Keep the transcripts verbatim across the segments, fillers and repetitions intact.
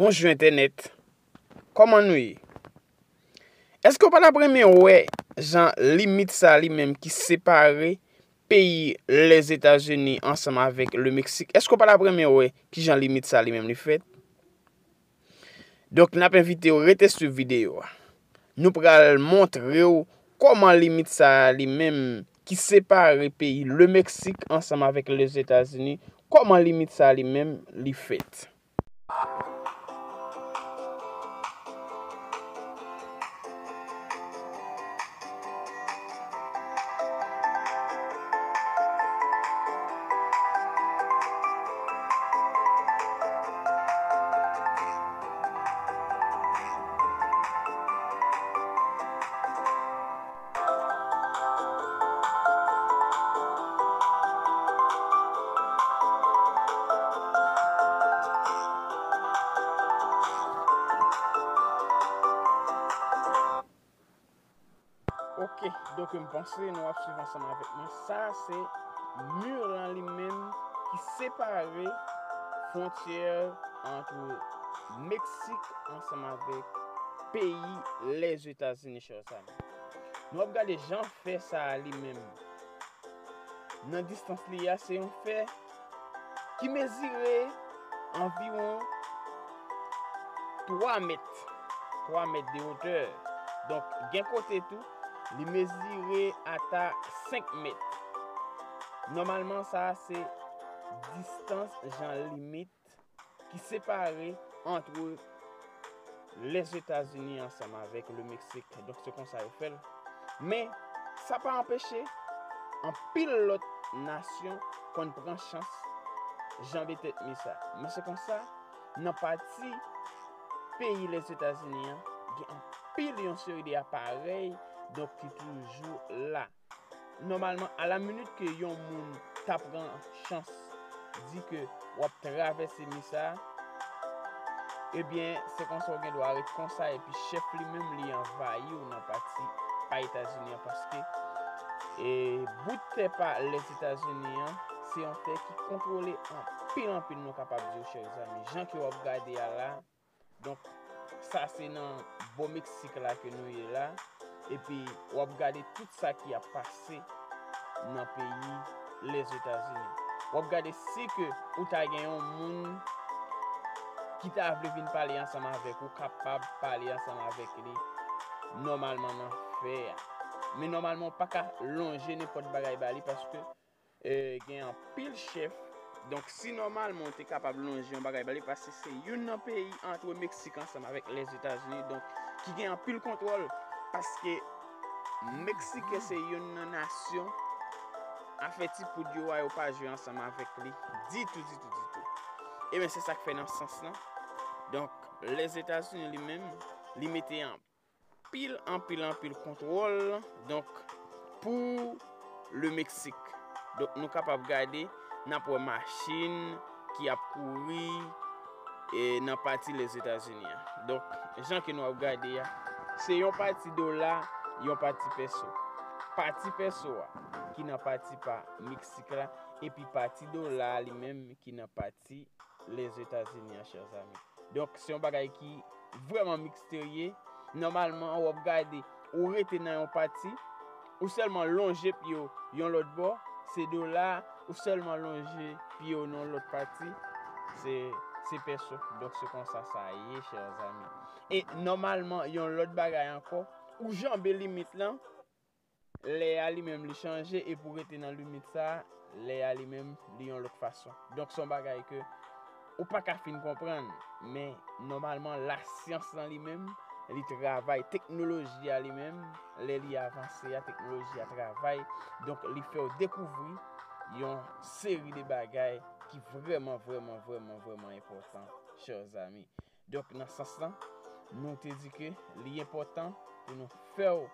Bonjou entènèt. Kòman nou ye? Èske w pa t ap renmen wè jan limit sa li menm ki separe peyi Lèzetazini ansanm avèk Lemeksik? Èske w pa t ap renmen wè kijan limit sa li menm li fèt? Donk, n ap envite w rete swiv videyo a. Nou pral montre w kòman limit sa a li menm ki separe peyi Lemeksik ansanm avèk Lèzetazini, kòman limit sa a li menm li fèt. Ok, donk m panse nou ap swiv ansanm avèk mwen. Sa se mi lan li menm ki separe fwontyè ant Meksik ansanm avèk peyi Lèzetazini, chè zanmi. Nou ap gade jan fè sa a li menm. Nan distans li a, se yon fè ki mezire anviwon twa mèt, twa mèt de wotè. Donk, gen kote tou, li mezire ata senk mèt. Nòmalman, sa a se distans jan limit ki separe ant Lèzetazini ansanm avèk Lemeksik. Donk, se konsa yo fè l. Men, sa pa anpeche anpil lòt nasyon konn pran chans janbe tèt mi sa. Men se konsa, nan pati peyi Lèzetazini an, gen anpil yon seri de aparèy, donk, ki toujou la. Nòmalman, alaminit ke yon moun ta pran chans di ke w ap travèse mi sa a, ebyen, se konsa w gen dwa ret konsa, epi chèf li menm, li anvayi w nan pati pa Etazini an, paske, e, bout tè pa Lèzetazini an, se yon tè ki kontwole anpil, anpil, nou kapab di w, chè zanmi. Jan ke w ap gade a la, Donk, sa se nan bò Meksik la ke nou ye la. Epi, w ap gade tout sa ki ap pase nan peyi Lèzetazini. W ap gade si ke ou ta gen yon moun ki ta vle vin pale ansanm avèk ou, kapab pale ansanm avèk li nòmalman nan fè a. Men nòmalman, ou pa ka lonje nenpòt bagay ba li paske e, gen anpil chèf. Donk, si nòmalman w te kapab lonje yon bagay ba li, paske se youn nan peyi ant Meksik ansanm avèk Lèzetazini, donk, ki gen anpil kontwòl, paske Meksiken se youn nan nasyon afè ti poud yo a, yo pa jwe ansanm avèk li ditou, ditou, ditou. Ebyen, se sa k fè nan sans lan. Donk, Lèzetazini li menm, li mete an anpil, anpil, anpil kontwòl, donk, pou Lemeksik. Donk, nou kapab gade, n ap wè machin ki ap kouri, e, nan pati Lèzetazini an. Donk, jan ke nou ap gade a, se yon pati dola, yon pati pèso. Pati pèso a, ki nan pati pa Meksik la, epi pati dola a li menm ki nan pati Lèzetazini an, chè zanmi. Donk, se yon bagay ki vrèman misterye. Nòmalman, w ap gade, ou rete nan yon pati, ou sèlman lonje pye w yon lòt bò, se dola, ou sèlman lonje pye w nan yon lòt pati, se, se pèso. Donk, se konsa sa ye, chè zanmi. E nòmalman, yon lòt bagay ankò, ou janbe limit lan, lè a li menm li chanje, epi w rete nan limit sa a, lè a li menm li yon lòt fason. Donk, se yon bagay ke ou pa ka fin konprann, men nòmalman, lasyans lan li menm, li travay, teknoloji a li menm, lè li avanse a, teknoloji a travay, donk, li fè w dekouvri yon seri de bagay ki vrèman, vrèman, vrèman, vrèman enpòtan, chè zanmi. Donk, nan sans lan, nou te di ke li enpòtan pou nou fè w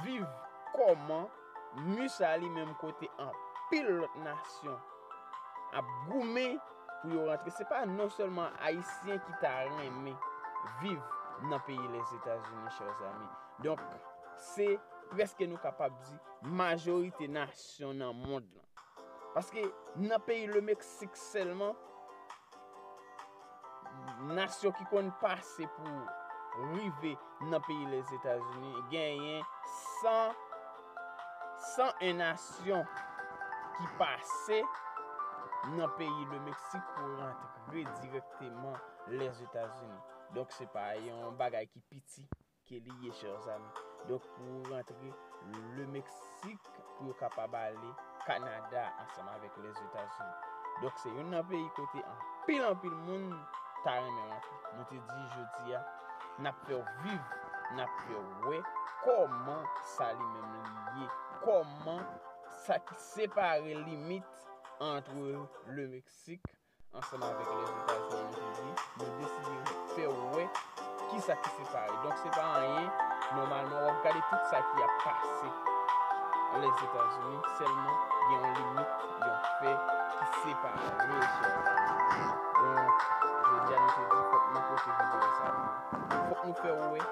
viv kòman mi sa li menm kote anpil lòt nasyon ap goumen pou yo rantre. Se pa non sèlman Ayisyen ki ta renmen viv nan peyi Lèzetazini, chè zanmi. Donk, se prèske nou kapab di majorite nasyon nan mond lan. Paske nan peyi Lemeksik sèlman, nasyon ki konn pase pou rive nan peyi Lèzetazini, genyen san, san en nasyon ki pase nan peyi Lemeksik pou rantre dirèkteman Lèzetazini. Donk, se pa yon bagay ki piti ke li ye, chè zanmi. Donk, pou rantre Lemeksik, pou yo kapab ale Kanada ansanm avèk Lèzetazini. Donk, se youn nan peyi kote anpil, anpil moun ta renmen rantre. Nou te di jodi a, n ap fè w viv, n ap fè w wè kòman sa li menm li ye, kòman sa ki separe limit antre Lemeksik ansanm avèk Lèzetazini, nou te di, nou deside fè w wè kisa ki separe. Donk, se pa anyen. Nòmalman, w ap gade tout sa ki ap pase Lèzetazini, sèlman gen yon limit, yon fè ki separe, chè zanmi. Donk, jodi a, nou te di, fòk nou pote videyo sa pou nou. Fòk nou fè w wè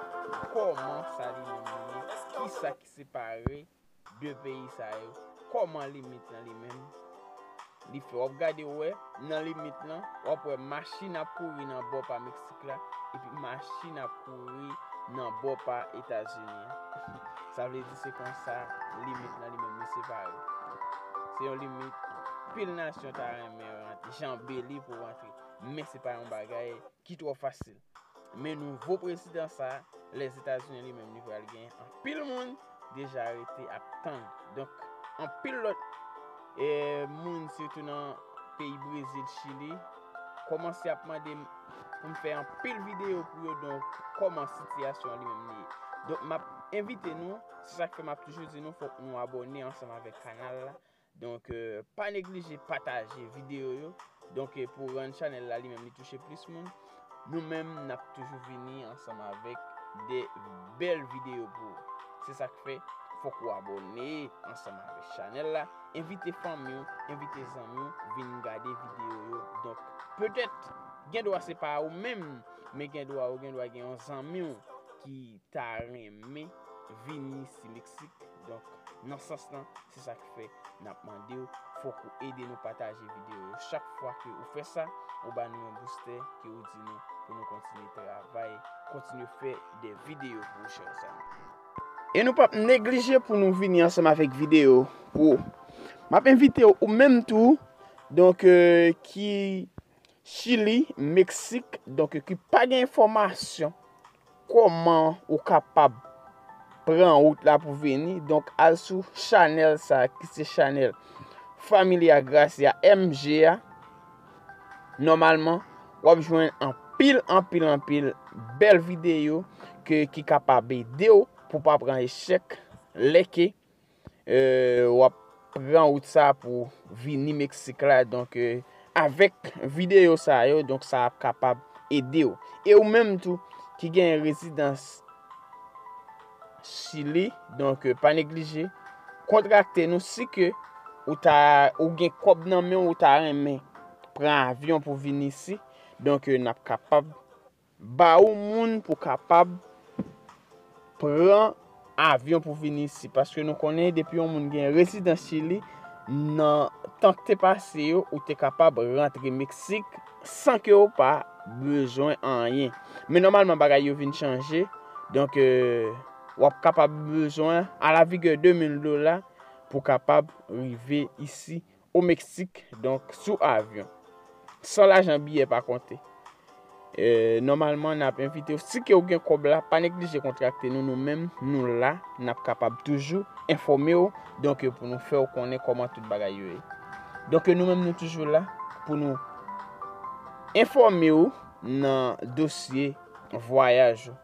kòman sa li menm li ye, kisa ki separe de peyi sa yo, kòman limit lan li menm li fè. W ap gade, w wè, nan limit lan, w ap wè machin ap kouri nan bò pa Meksik la, epi machin ap kouri nan bò pa Etazini an. Sa vle di se konsa limit lan li menm li separe. Se yon limit anpil nasyon ta renmen rantre, janbe li pou rantre. Men se pa yon bagay ki twò fasil. Men nouvo prezidan sa a, Lèzetazini li menm li pral gen anpil moun deja rete ap tann. Donk, anpil lòt, e, moun, sitou nan peyi Brezil, Chili, kòmanse ap mande m pou m fè anpil videyo pou yo. Donk, kòman sitiyasyon an li menm li ye. Donk, m ap envite nou, se sa k fè m ap toujou di nou, fòk nou abòne ansanm avèk kanal la. Donk, eh, pa neglije pataje videyo yo. Donk, eh, pou rann chanèl la li menm li touche plis moun, nou menm n ap toujou vini ansanm avèk de bèl videyo pou ou. Se sa k fè, fòk ou abòne ansanm avèk chanèl la. Envite fanmi w, envite zanmi w vin gade videyo yo. Donk, petèt, gen dwa se pa ou menm, men gen dwa ou gen dwa gen yon zanmi w ki ta renmen vini si Meksik. Donk, nan sans lan, se sa k fè n ap mande w, fòk ou ede nou pataje videyo yo. Chak fwa ke ou fè sa, ou ba nou yon boustè, ke ou di nou pou nou kontinye travay, kontinye fè de videyo pou ou, chè zanmi. E nou p ap neglije pou nou vini ansanm avèk videyo pou ou. M ap envite w, ou menm tou, donk, eh, ki Chili, Meksik, donk, ki pa gen enfòmasyon kòman ou kapab pran wout la pou vini. Donk, al sou chanèl sa a, ki se chanèl Familia Gracia M G a. Nòmalman, w ap jwenn anpil, anpil, anpil bèl videyo ke, ki kapab ede w pou w pa pran echèk lè ke eh, w ap pran wout sa pou vini Meksik la. Donk, eh, avèk videyo sa yo, donk, sa ap kapab ede w. E ou menm tou, ki gen rezidans Chili, donk, eh, pa neglije kontrakte nou si ke ou ta, ou gen kòb nan men w, ou ta renmen pran avyon pou vin isi. Donk, eh, n ap kapab ba ou moun pou kapab pran avyon pou vin isi. Paske nou konnen depi yon moun gen rezidans Chili, nan tan k te pase yo, ou te kapab rantre Meksik san ke w pa bezwen anyen. Men nòmalman bagay yo vin chanje. Donk, eh, w ap kapab bezwen alavigè de mil dola pou kapab rive isi o Meksik, donk, sou avyon. San lajan biyè pa konte. Eh, nòmalman, n ap envite w, si ke w gen kòb la, pa neglije kontrakte nou, nou menm, nou la, n ap kapab toujou enfòme w, donk, pou nou fè w konnen kòman tout bagay yo ye. Donk, nou menm, nou toujou la pou nou enfòme w nan dosye vwayaj ou.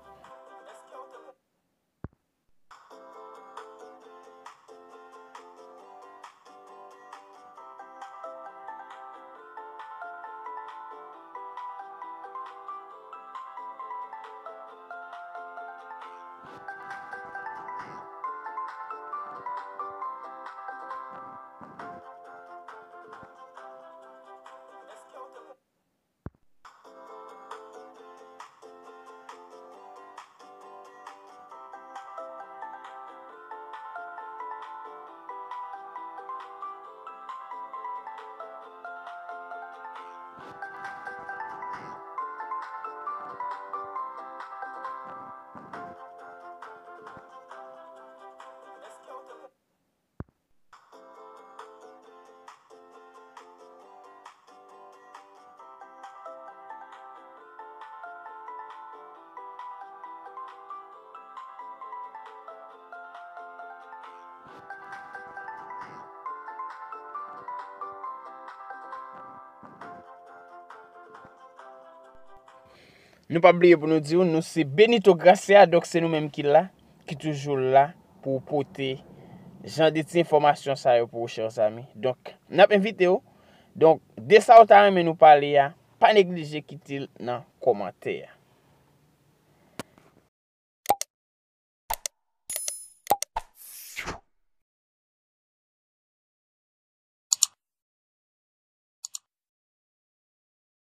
Nou pa bliye pou nou di w, nou se Benito Gracia, donk se nou menm ki la, ki toujou la pou pote jan de ti enfòmasyon sa yo pou ou, chè zanmi. Donk, n ap envite w. Donk, de sa ou ta renmen nou pale a, pa neglije kite l nan kòmantè a.